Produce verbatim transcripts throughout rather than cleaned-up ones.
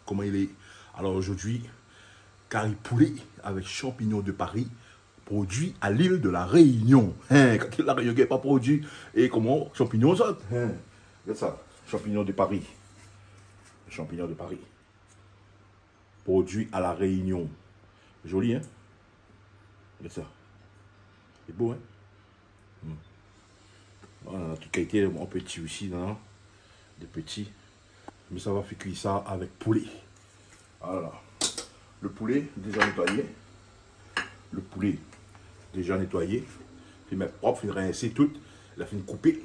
koman i lé. Alor zordi, kari poulé avèk shanpignon de Paris, produi a lil de La Rényon. Hin, kan La Rényon i gingn pa produi, é koman, shanpignon sa ? Hin, gard sa, shanpignon de Paris. Shanpignon de Paris. Produi a La Rényon. Zoli, hin ? Gard sa. Lé bo, hin ? Hmm. Voilà, tout kalité, an pti osi, non ? De pti. Mé sa va fé kui sa avèk poulé. Voilà. Le poulé, déza nétoiyé. Le poulé, déza nétoiyé. Fine mèt prop, fine rinsé tout. La fine koupé.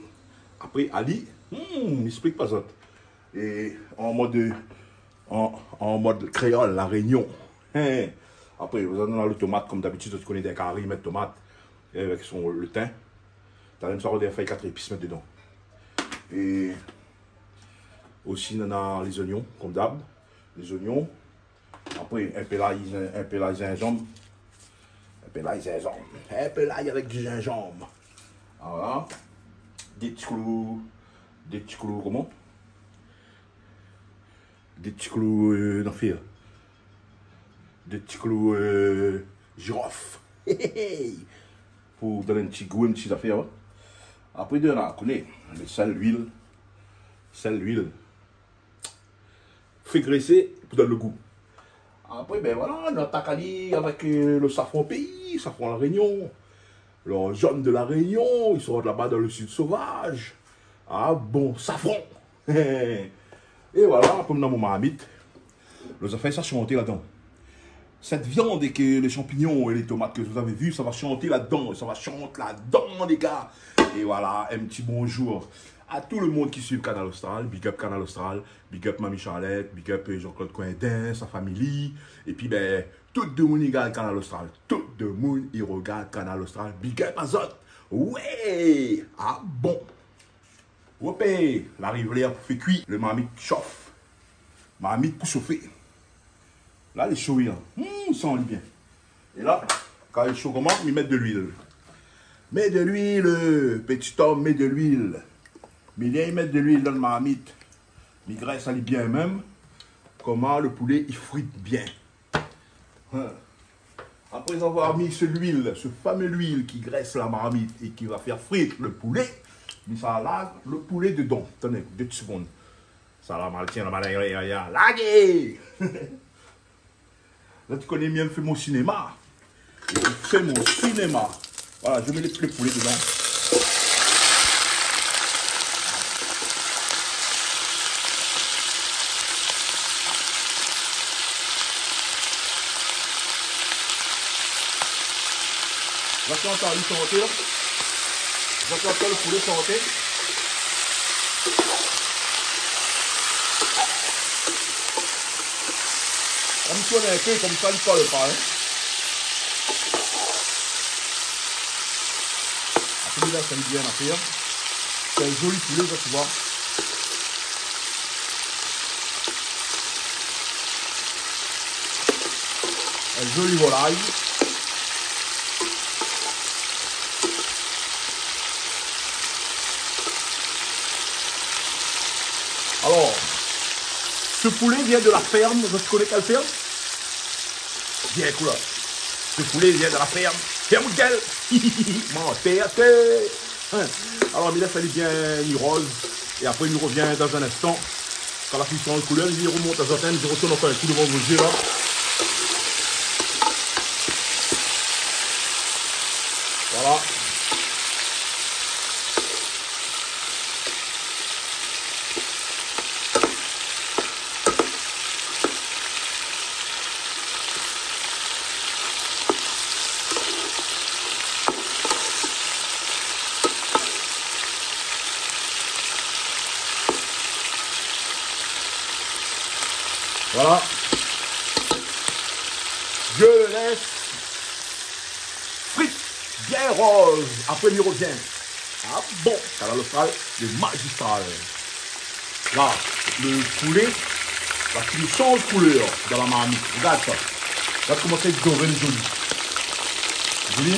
Apré, ali, hmm, mi èksplik pa zot. É an mod, an, an mod kréol, La Rényon. Hin. Apré, zot néna lo tomat, kom dabitid, zot i koné, dan kari, i mèt tomat. É avèk son, lo tin. Talèr sa, ou doi fé kat zépis mèt dedan. É osi, néna lé zoignon, kom dab. Lé zoignon. Apré, in pé lay, in pé lay zinzanm. In pé lay zinzanm. In pé lay avèk di zinzanm. Voilà. Dé ti klou, dé ti klou, koman ? Dé ti klou, euh, non, fé. Dé ti klou, euh, jirof. Pou donn in ti gou, in ti zafèr, hin. Apré, de la, koné, lo sèl, luil. Sèl, luil. Fé grésé pou donn lo gou. Apré, bin voilà, nou atak ali avèk, euh, lo safran péi, safran La Rényon. Lo zone de La Rényon, i sort laba dan lo sid sovaz. A bon, safran. É voilà, apré, mi néna mon marmit. Lo zafèr, sa shanté ladan. Cette viande et que les champignons et les tomates que vous avez vu, ça va chanter là-dedans, ça va chanter là-dedans, les gars. Et voilà, un petit bonjour à tout le monde qui suit Kanal Austral. Big up Kanal Austral, big up Mamie Charlette, big up, euh, Jean-Claude Coindin, sa famille. Épi, bin, tout demoun i gard Kanal Austral. Tout demoun i rogard Kanal Austral. Big up azot. Ouais. A bon. Wopé, la ariv lèr pou fé kui. Lo marmit i shof. Marmit pou shofé. La, lé sho, hin. Hmm, san ali bien. É la, kan lé sho koman, mi mèt de luil. Mèt de luil, euh, pti om, mèt de luil. Mi vien mèt de luil dan lo marmit. Mi grès ali bien mèm. Koman lo poulé i frit bien. Hin. Après avoir mis ce, l'huile, ce fameux huile qui graisse la marmite et qui va faire frire le poulet, mi sa larg lo poulé dedan. Atann, dé ti segonn. Sa la, mal tien, la, mal, ya, ya, ya. Largé ! La, ti koné, mi èm fé mon sinéma. É pou fé mon sinéma, voilà, je mets le, le poulet dedans. Zot i antann ali shanté la. Zot i antann lo poulé shanté. Konm si ou néna in pé konmsa, li kol pa, hin. Apré, la, sa li bien apré, hin. Sé in zoli poulé, sa, ti voi. In zoli volay. Alors, ce poulet vient de la ferme. Zot i koné kèl ferm ? Bien, koulèr. Ce poulet vient de la ferme. Ferme out guèl. Mantèr, té. Hin. Alor, mi lès ali bien, li roz. É apré, nou revien dan in instan. Kan la fine shanj koulèr, mi romont azot, mi rotourn ankor in kou dovan zot zié la. Voilà. Voilà. Je le laisse frit, bien roz. Apré, mi revien. Ah bon, Kanal Austral, le magistral. La, lo poulé la fine shanj koulèr dan la marmit. Rogard sa. Rogard koman sa lé doré, lé zoli. Zoli.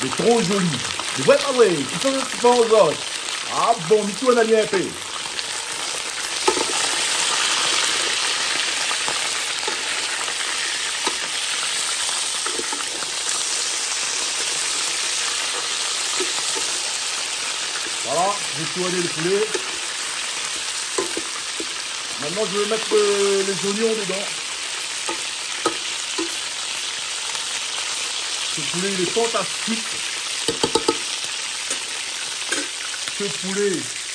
Lé tro zoli. Lé vré, pa vré ? Kisa i pans, zot ? Ah bon, mi tourn ali in pé. Je tourne le poulet. Maintenant, je vais mettre, euh, les oignons dedans. Ce poulet, il est fantastique. Ce poulet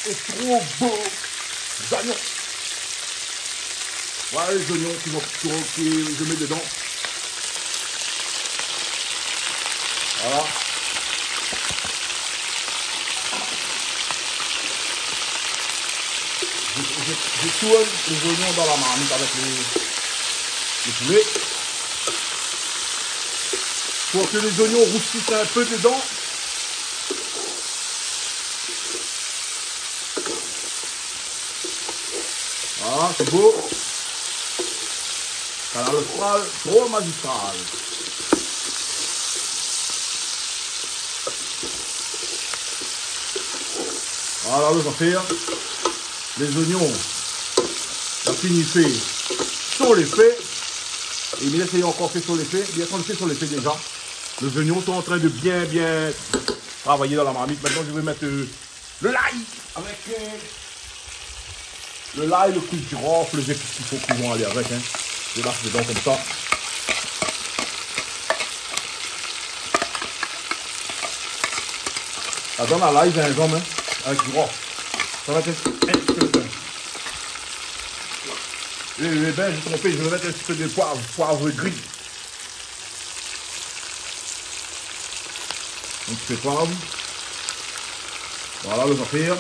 est trop beau. Les oignons. Voilà les oignons qui vont, qui vont, que je mets dedans. Voilà. Je, je, je tourne les oignons dans la marmite avec les, le poulet. Pour que les oignons roussissent un peu dedans. Ah, c'est beau. Kanal Austral, trop magistral. Voilà, lé zafèr. Les oignons, la fini fé son lé fé. É mi lès ankor fé son lé fé. Bien, son lé fé, son lé fé déza. Les oignons sont en train de bien, bien travailler dans la marmite. Maintenant, je vais mettre, euh, le lay avec, euh, le lay, le clou de girofle, les épices qu'il faut qui vont aller avec, hein. Je lâche dedans comme ça. Ladan, la lay, zinzanm, hein, avec girofle. Ça va être un petit peu de... Eh, eh ben, j'ai trompé, je vais mettre un petit peu de poivre, poivre gris. Un petit peu de poivre. Voilà, lé zafèr.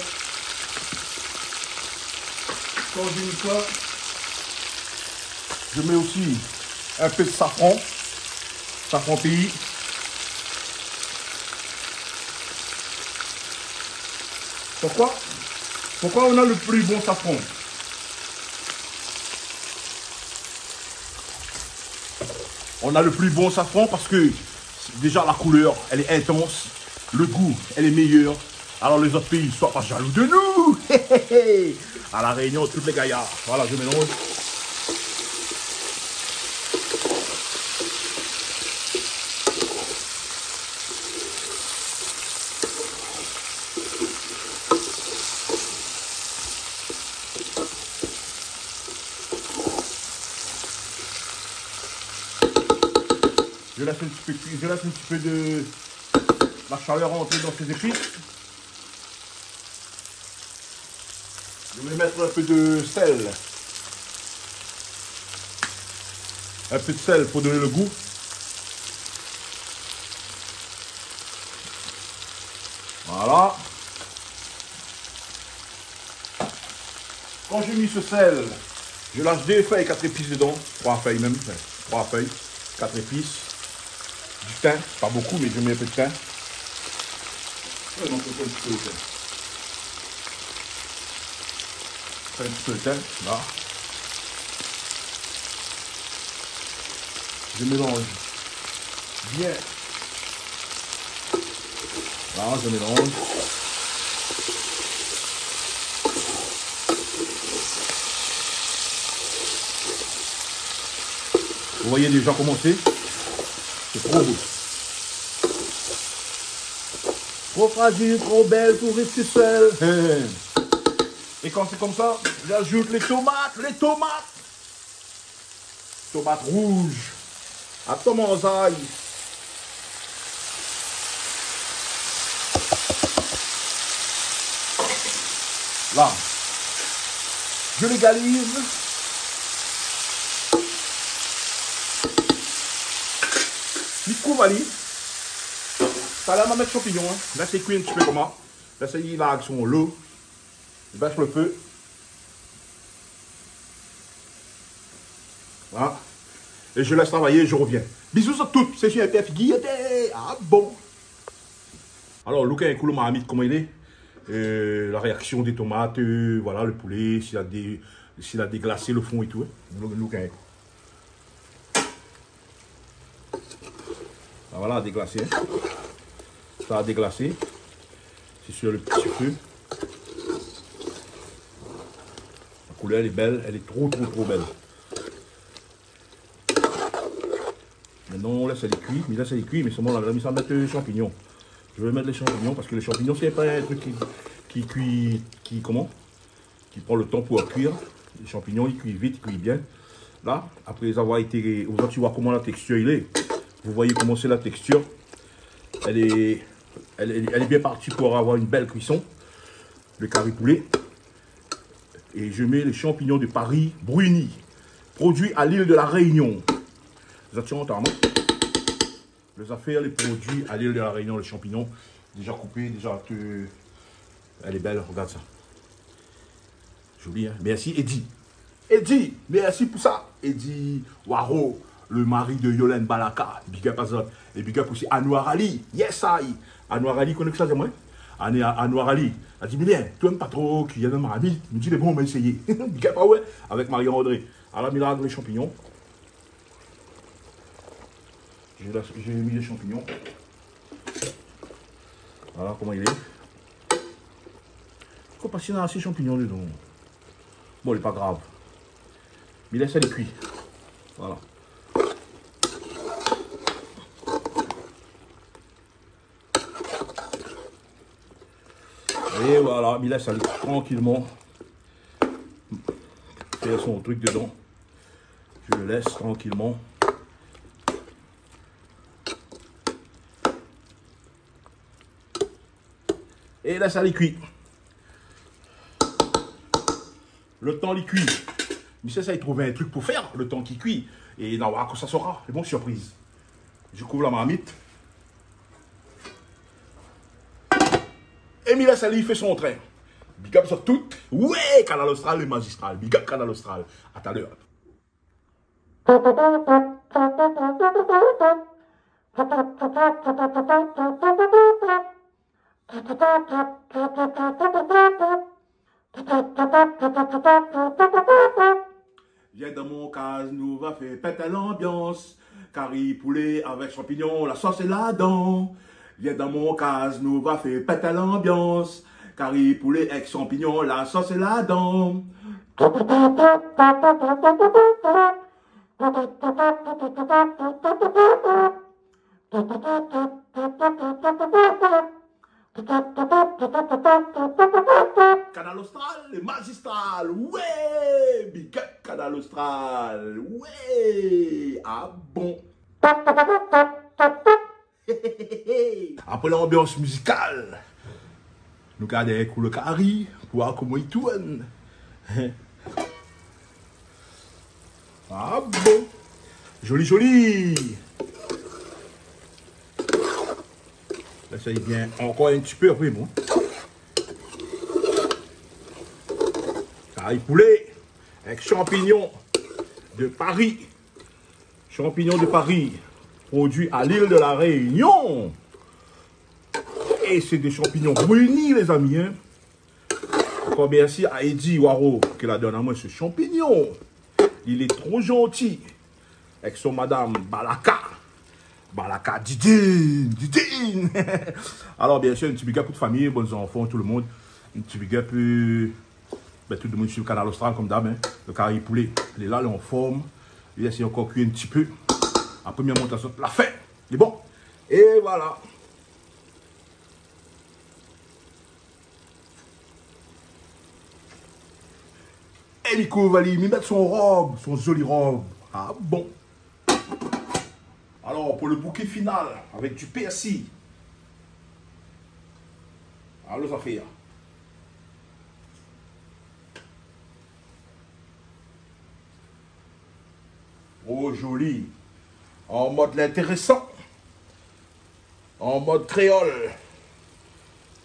Quand je mets ça, je mets aussi un peu de safran. Safran pays. Pourquoi ? Pourquoi on a le plus bon safran ? On a le plus bon safran parce que déjà la couleur, elle est intense, le goût, elle est meilleure. Alors les autres pays, soyez pas jaloux de nous. À La Réunion, tous les gaillards. Voilà, je mélange. Je laisse un petit peu cuire, je laisse un petit peu de la chaleur rentrer dans ces épices. Je vais mettre un peu de sel. Un peu de sel pour donner le goût. Voilà. Quand j'ai mis ce sel, je lâche deux feuilles, quatre épices dedans. Trois feuilles même, enfin, trois feuilles, quatre épices. Du thym, pas beaucoup, mais je mets un peu de thym. Ouais, donc, un petit peu de thym. Un petit peu de thym, là. Je mélange bien. Là, je mélange. Vous voyez déjà comment c'est ? C'est trop beau. Trop fragile, trop belle pour rester seule. Hein. Et quand c'est comme ça, j'ajoute les tomates, les tomates. Tomate rouge. Atann, manzay. Là. Je l'égalise. Mi kouv ali. Talèr ma mèt shanpignon, hein. Lès ali kui in ti pé konmsa. Lès ali larg son lo. Bès lo fé. Voilà. Et je laisse travailler, je reviens. Bisous à toutes, c'est J P F Guillotet. Ah bon. Alors, look in kou lo marmit, koman i lé. Euh, la réaction des tomates, euh, voilà, le poulet, s'il a dé-, s'il a déglasé le fond et tout, hein. Look, look in kou. Ah, voilà, déglasé, hein. Ça a déglasé. C'est sur le petit feu. La couleur, elle est belle. Elle est trop, trop, trop belle. Maintenant, on laisse aller cuire. Mi lès ali kui, mé solman la, la, mi sa mèt, euh, shanpignon. Je vais mettre les champignons parce que les champignons, c'est pas un truc qui, ki kui, ki, koman ? Ki pran le tan pou kuir. Lé shanpignon, i kui vit, i kui bien. La, apré avoir été, ou sa, ou voi koman la tékstir i lé. Vous voyez comment c'est la texture. Elle est, elle, elle, elle est bien partie pour avoir une belle cuisson. Le cari poulet. Et je mets les champignons de Paris brunis, produits à l'île de la Réunion. Zot i antann, non ? Lé zafèr, lé produi à l'île de la Réunion, lé shanpignon, déza koupé, déza, euh, lé bèl, regard sa. Zoli, hein ? Mèrsi, Eddy. Eddy, mèrsi pou sa. Eddy Waro, le mari de Yolène Balaka. Big up azot. É big up osi Anouar Ali. Yes, I. Anouar Ali, koné kosa i di amoin ? Anou-, Anouar Ali. La di, mé bien, ou èm pa tro kui dan marmit. Mi di, mé bon, ma éséyé. Big up, ah ouais, avèk Marion André. Ala, mi larg lé shanpignon. J'ai la-, j'ai mis les champignons. Voilà comment il est. Fo pa si néna asé shanpignon dedan. Bon, lé pa grav. Mi lès ali kui. Voilà. É voilà, mi lès ali trankilman fé son trik dedan. Je le laisse tranquillement. É la, sa li kui. Le tan li kui. Misié, sa, li trouv in trik pou fé, le tan ki kui. É nou va oir kosa sa sera. Lé bon, surprise. Je couvre la marmite. É mi lès ali fé son trin. Big up zot tout. Ouais, Kanal Austral, lé mazistral. Big up Kanal Austral. A talèr. Vien dan mon kaz, nou va fé pèt lanbians. Kari poulé avèk shanpignon, la sos lé ladan. Vien dan mon kaz, nou va fé pèt lanbians. Kari poulé èk shanpignon, la sos lé ladan. Kanal Austral, lé mazistral, ouais, big up Kanal Austral, ouais, a bon. Apré lanbians mizikal, nou gard in kou le kari pou oir koman li tourn. A bon. Zoli, zoli. La, sa i vien ankor in ti pé apré, bon. Kari poulé èk shanpignon de Paris. Shanpignon de Paris, produi a l'île de la Réunion. É sé dé shanpignon bruni, lézami, in. Ankor mèrsi a Eddy Waro ki la donn amoin se shanpignon. Li lé tro zanti. Èk son madam Balaka. Balaka Didine, Didine. Alor, biensir, in ti big up pou tout fami, bann zanfan, tout le moun. In ti big up, euh, bin, tout le moun i suiv Kanal Austral, kom dab, in. Le kari poulé, lé la, lé an form. Li lès ankor kui in ti pé. Apré, mi amont azot la fin. Lé bon. É voilà. É li kouv ali, mi mèt son rob, son zoli rob. A bon. Alor, pou le bouké final, avèk du pèrsi. Alor, sa fé, in. O, zoli. An mod lintérésan. An mod kréol.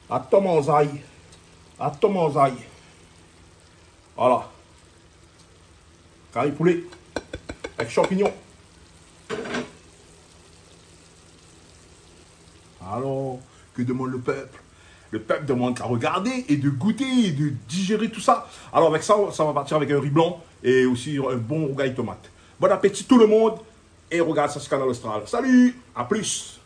Atann manzay. Atann manzay. Voilà. Kari poulé. Èk shanpignon. Alor, que demande le peuple ? Le peuple demande qu'à regarder et de goûter et de digérer tout ça. Alors avec ça, ça va partir avec un riz blanc et aussi un bon rougail tomate. Bon appétit tout le monde et regarde ça sur Kanal Austral. Salut, à plus.